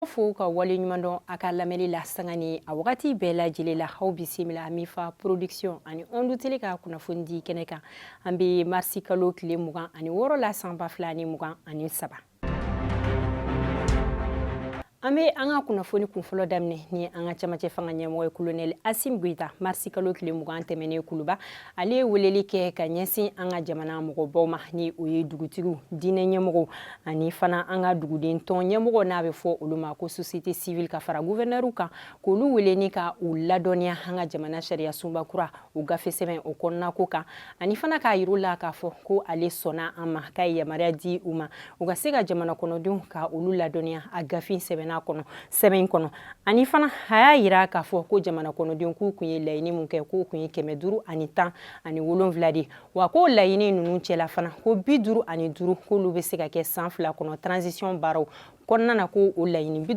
Fo ka wale ɲuman dɔn a ka lamɛnni la sanga ni a wagati bɛɛ lajɛlen la. Aw bisimila Mifa Production ani Onde Télé ka kunnafoni di kɛnɛ kan. An bɛ marisi kalo tile 26 la, san 2023. An bɛ an ka kunnafoni kunfɔlɔ daminɛ ni an ka camancɛ fanga ɲɛmɔgɔ ye, colonel Assimi Goïta. Marisi kalo tile 20 tɛmɛnen, Kuluba, ale ye weleli kɛ ka ɲɛsin an ka jamana mɔgɔbaw ma, ni o ye dugutigiw, diinɛ ɲɛmɔgɔw ani fana an ka duguden tɔn ɲɛmɔgɔ, n'a bɛ fɔ olu ma ko société civile, ka fara gouverneur kan, k'olu wele ni ka u ladɔnniya an ka jamana sariya sunba kura, o gafe sɛbɛn o kɔnɔnako kan, ani fana k'a yir'u la k'a fɔ ko ale sɔnna an ma, k'a ye yamaruya di u ma, u ka se ka jamana kɔnɔdenw ka olu ladɔnniya a gafe sɛbɛnna kɔnɔ, sɛbɛn kɔnɔ. Ani fana a y'a yira k'a fɔ ko jamana kɔnɔdenw k'u kun ye laɲini mun kɛ, k'o kun ye 517 de, wa k'o laɲini ninnu cɛla fana, ko 55, k'olu bɛ se ka kɛ san 2 kɔnɔ transition baaraw kɔnɔna na, ko o laɲini bi